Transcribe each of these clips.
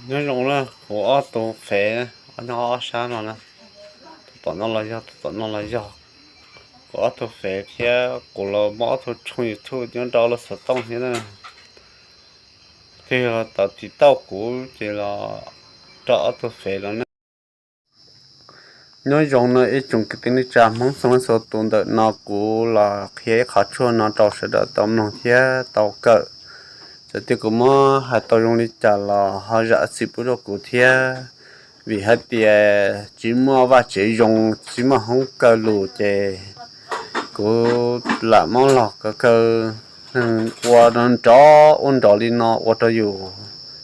Nyob zoo na, kuv ob tug fev, nyob ob sab no na, tus tom no los yog, tus tom no los yog kuv ob tug fev thiab kuv los muab ob tug tshooj YouTube nyob rau lub xov tooj thiab na. Twb yog tau tiv tauj kuv ces los rau ob tug fev los ne. Nyob zoo no ib tsoom kwv tij neej tsa Hmoob txhua leej txhua tus, ntawm no kuv los qhia ib qho tshuaj no rau sawv daws tau mloog thiab tau kawm. Txawm tias kuv muab hais tau zoo li cas los ho zam txim pub rau kuv thiab, vim hais tias tsis muaj vaj tsev zoo, tsis muaj hoob kaw lus ces kuv lam muab los kaw kaw ua nrov ua nrov li no ua rau yus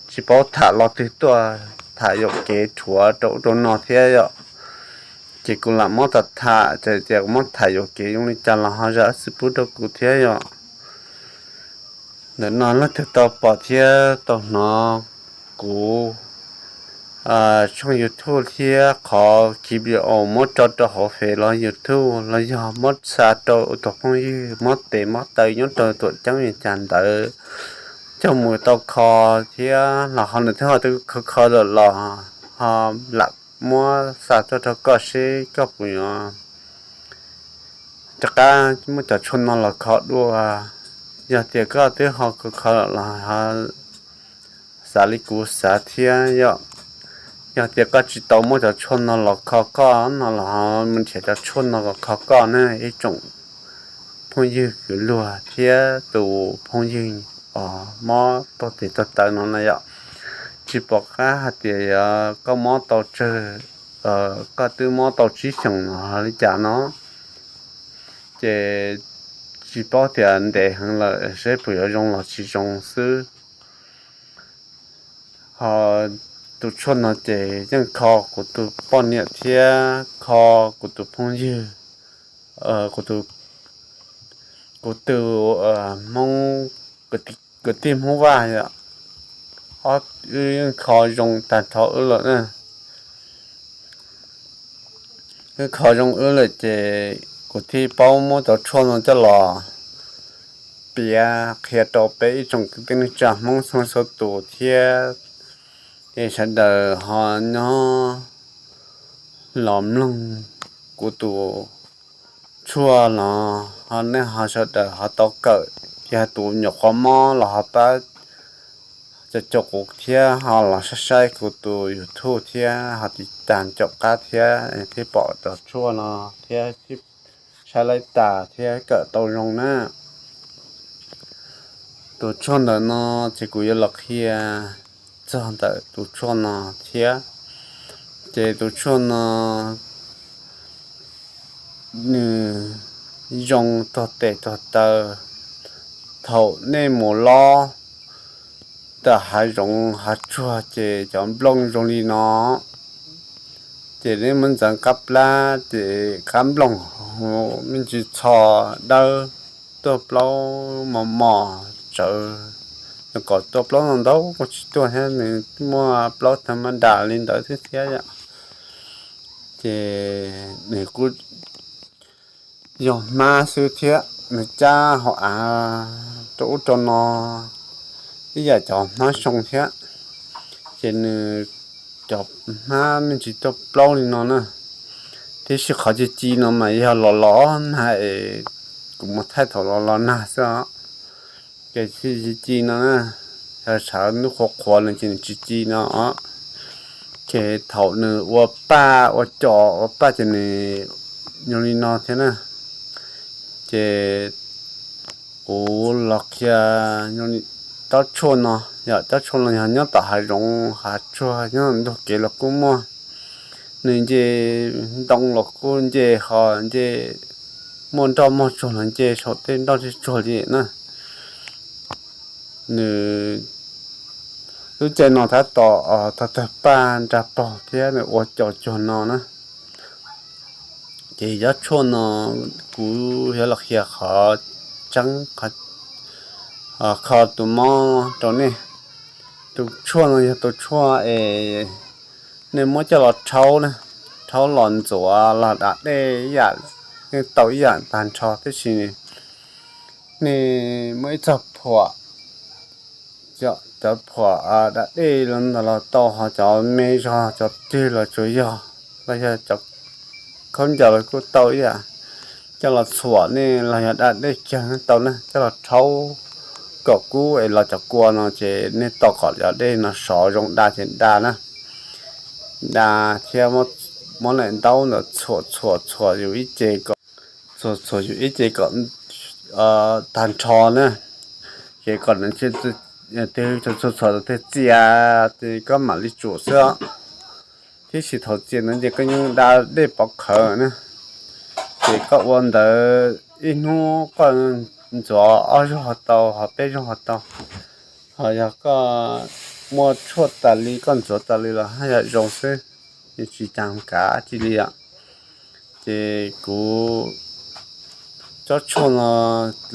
tsis paub tham lo twg tuaj, tham yuam kev rhuav rau ub rau no thiab yom. Ces kuv lam muab tham tham, txawm tias kuv muab tham yuam kev zoo li cas los ho zam txim pub rau kuv thiab yom. Ntawm no leej twg tau pom thiab tau hnov kuv tshooj YouTube thiab qhov clip video muab tso rau hauv fev los YouTube los yog muab xa rau tus phooj ywg mob tes mob taw nyob rau tuam ceeb li cas ntawd, coj mus tau kho thiab los ho nws twb ho twb kho kho lawm los ho lam muab xa tuaj rau koj seb koj puas yuav rov qab muab cov tshuaj no los kho dua. Yog tias koj twb ho kho kho lawm los xav li kuv xav thiab yom. Yog tias koj tsis tau muab cov tshuaj no los kho koj no los ho mus nrhiav cov tshuaj no los kho koj ne ib tsoom phooj ywg kwv luag thiab tus phooj ywg uas mob tuag tes tuag taw no na yom. Tsis pom qab hais tias yog koj mob tau tsawg, koj twb mob tau tsib xyoos no li cas no, ces tsis paub tias ntev heev lawm seb puas yuav zoo los tsis zoo xwb. Ho tus tshuaj no ces yeej kho kuv tus poj niam thiab kho kuv tus phooj ywg, kuv tus, kuv tus Hmoob, kwv tij Hmoob Vaj yom. Wb yeej kho zoo tag nrho wb lawm na. Wb kho zoo wb lawm ces kuv thiaj paub muab cov tshuaj no coj los piav qhia rau peb ib tsoom kwv tij neej tsa Hmoob txhua txhua tus thiab, es sawv daws ho nyob los mloog kuv tus tshuaj los ho nej ho sawv daws ho tau kawm, yog tus nyuam qhuav mob los ho pab caum caum kuv thiab ho los saib saib kuv tus YouTube thiab ho tiv tas caum qab thiab thiaj pom cov tshuaj no thiab saib laib tas thiab kawm tau zoo na. Tus tshuaj ntawm no ces kuv yuav los qhia txog ntawm tus tshuaj no thiab. Ces tus tshuaj no nws zoo tuag tes tuag taw. Thaum nej mus lob ntawm hav zoov hav tsuag ces cov nplooj zoo li no, ces nej muab ntxeev qab plab ces qab nplooj me ntsis txho dawb, tuaj plaub mos mos tsawv, kom tuaj plaub ntau ntau kuj tsis tuaj thiab, nws muaj plaub tag mab das li ntawd thiab thiab yom. Ces nws kuj yog hmab xwb thiab, nws cab hauv av rau ub rau no ib yam cov hmab soo thiab. Ces nws cov hmab me ntsis tuaj plaub li no na, tiam sis qhov ci ci no mas yog los los nag es kuv mus thaij thaum los los nag xwb os. Ces ci ci no na, sawv ntub qhuav qhuav no ces nws tsis ci no os. Ces thaum nws ua paj ua cos ua paj ces nws zoo li no thiab na. Ces kuv los qhia tsob tshuaj no, yog tsob tshuaj no yog nyob tom hav zoov hav tsuag nyob ntug kev los kuj muaj, nws nce ntoo los kuj nce, ho nce muaj nroj muaj tsuag los nce saum tej nroj tej tsuag li na. Nws lub caij no tab tom tog tawg paj nra pog thiab nws ua cos cuag no na. Ces cov tshuaj no kuv yuav los qhia qhov tseeb, kho tus mob rau nej. Tus tshuaj no yog tus tshuaj es nej muab coj los rhaub, rhaub los ntxuav los da dej ib yam, yeej tau ib yam tag nrho, tab sis nej muab ib txoj phuam, cov phuam da dej los ntawd los tau, ho cov me zog cov twg los tsuas yog, los yog cov khaub ncaws los kuj tau ib yam, coj los txhuam nej los yog da dej kiag tau na, coj los rhaub kom kub es los cov kua no ces nej tos kom cov dej no sov zoo da ces da na, da thiab muab daim ntaub ntawd txhuam txhuam txhuam yus ib ce kom, txhuam txhuam yus ib ce kom tag nrho na, ces kom nws txhuam txhuam txhuam txog tiag txias ces koj mam li tsuam xwb. Tiam sis thaum txias ntawd ces koj yeej da dej pov khawv na, ces koj ua ntawd ib hnub koj ntxuav ob zaug ho tau, ho peb zaug ho tau, ho yog koj muaj tshuaj tas li koj ntxuav tas li los haj yam zoo xwb, tsis tas kav cia li os. Ces kuv, tsob tshuaj no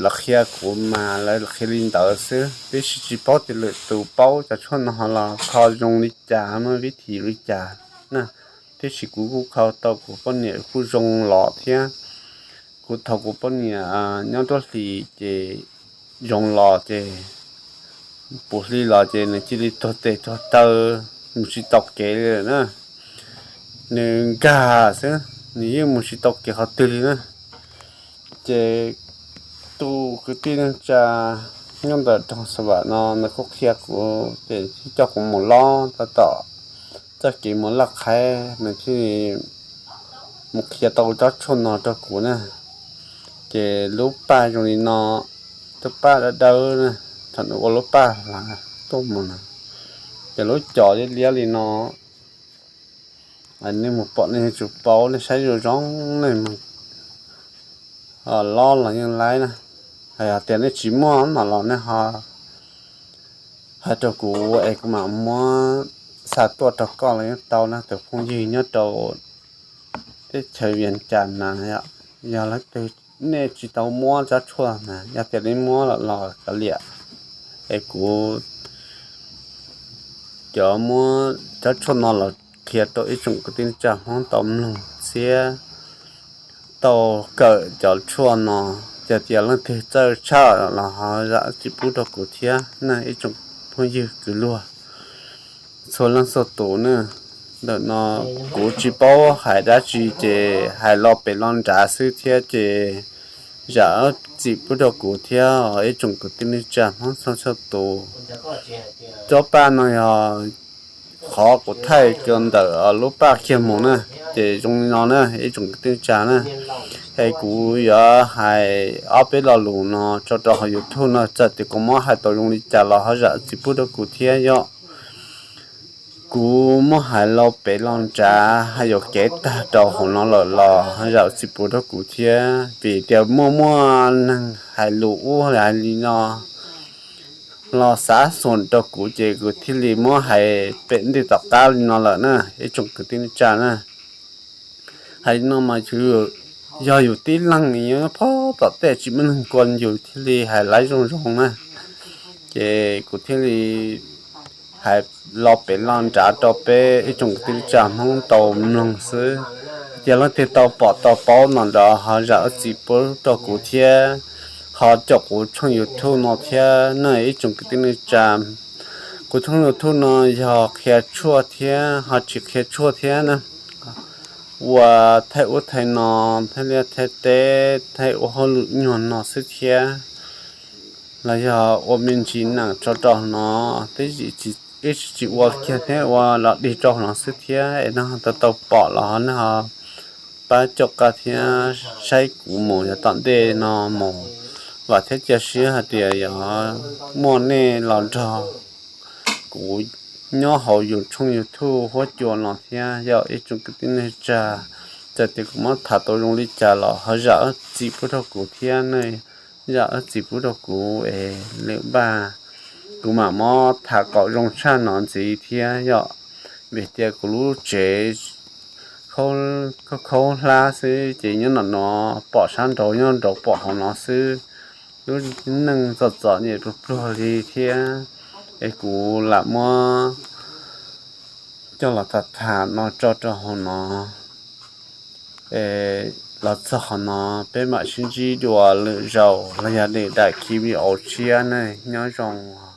lawv qhia kuv mas lawv qhia li ntawd xwb, tiam sis tsis paub tias lwm tus paub cov tshuaj no ho los kho zoo li cas, muaj vib thim li cas na. Tiam sis kuv kuj kho tau kuv poj niam kuj zoo los thiab, kuv thaum kuv poj niam nyob nruab hlis ces zoo los ces puv hli los ces nws cia li tuag tes tuag taw, mus tsis tau kev li na. Nws nkag xwb, nws yeej mus tsis tau kev qhov twg li na. Ces tus kwv tij neej tsa nyob ntawm nroog Xa Vam no nws kuj qhia kuv ces thiaj coj kuv mus lob tab tom txoj kev mus Laj Qhaib, nws thiaj mus qhia tau tsob tshuaj no rau kuv na. Ces lub paj zoo li no, lub paj dawb dawb na, thaum nws ua lub paj hlav tuaj mus na, ces lub cos liab liab li no, nej mus pom nej yuav tsum paub, nej saib zoo zoo, nej mus lob los yeej laib na. Hais tias nej tsis muaj no los nej ho hais rau kuv es kuv mam muab xa tuaj rau koj los yeej tau na. Tus phooj ywg nyob rau teb chaws Vias Cas na, yog leej twg nej tsis tau muab tsob tshuaj na, yog tias nej muab lawm los kav liam, es kuv cov muab tsob tshuaj no los qhia rau ib tsoom kwv tij neej tsa Hmoob tau mloog thiab tau kawm cov tshuaj no, yog tias leej twg txawj tshaj los ho zam txim pub rau kuv thiab na ib tsoom phooj ywg kwv luag txhua leej txhua tus na. Ntawm no kuv tsis paub hais dab tsi ces hais lo pem lo nrad xwb thiab ces zam txim pub rau kuv thiab ib tsoom kwv tij neej tsa Hmoob txhua txhua tus. Tsob paj no yog qhov kuv thaij kiag ntawm lub paj kiag mus na, ces zoo li no na ib tsoom kwv tij neej tsa na. Es kuv yuav hais ob peb lo lus no tso rau hauv YouTube no, txawm tias kuv muab hais tau zoo li cas los ho zam txim pub rau kuv thiab yom. Kuv muab hais lo pem lo nrad hais yuam kev tag rau hauv no lawm los ho zam txim pub rau kuv thiab, vim tias muaj muaj neeg hais lus ub hais li no los xav xuas rau kuv ces kuv thiaj li muab hais pem ntej tom qab li no lawm na ib tsoom kwv tij neej tsa na. Hais li no mas yog yus tib leeg nyob pem tom tej tsis muaj neeg kua yus thiaj li hais laib zoo zoo na. Ces kuv thiaj li hais lo pem lo nrad rau peb ib tsoom kwv tij neej tsa Hmoob tau mloog xwb. Ces leej twg tau pom tau paub no nrad ho zam txim pub rau kuv thiab, ho caum kuv tshooj YouTube no thiab na ib tsoom kwv tij neej tsa. Kuv tshooj YouTube no yog qhia tshuaj thiab ho tsis qhia tshuaj thiab na. Ua thaij ub thaij no, thaij liaj thaij teb, thaij ua hauj lwm nyuag no xwb thiab, los yog ua me ntsis nees tso rau no, twb tsis ua kiag thiab ua los dig rau no xwb thiab. Es nej tau tau pom los nej ho pab caum kuv thiab saib kuv mus yav tom ntej no mus, vam thiab cia siab hais tias yuav muaj nej los nrog kuv nyob hauv yus tshooj YouTube huab cua no thiab yog ib tsoom kwv tij neej tsa. Txawm tias kuv muab tham tau zoo li cas los ho zam txim pub rau kuv thiab ne, zam txim pub rau kuv es lwm npaj kuv mam muab tham kom zoo tshaj no ntxiv thiab yom. Vim tias kuv lub tsev khaub khaub hlab xwb ces nyob no no pom sab nraud, nyob nraud pom hauv no xwb. Lub neej txom txom nyem pluag pluag li thiab, es kuv lam muab coj los tham tham no tso rau hauv no. Los txog qhov no peb mam sib ntsib dua lwm zaus los yog daim video tshiab ne, nyob zoo.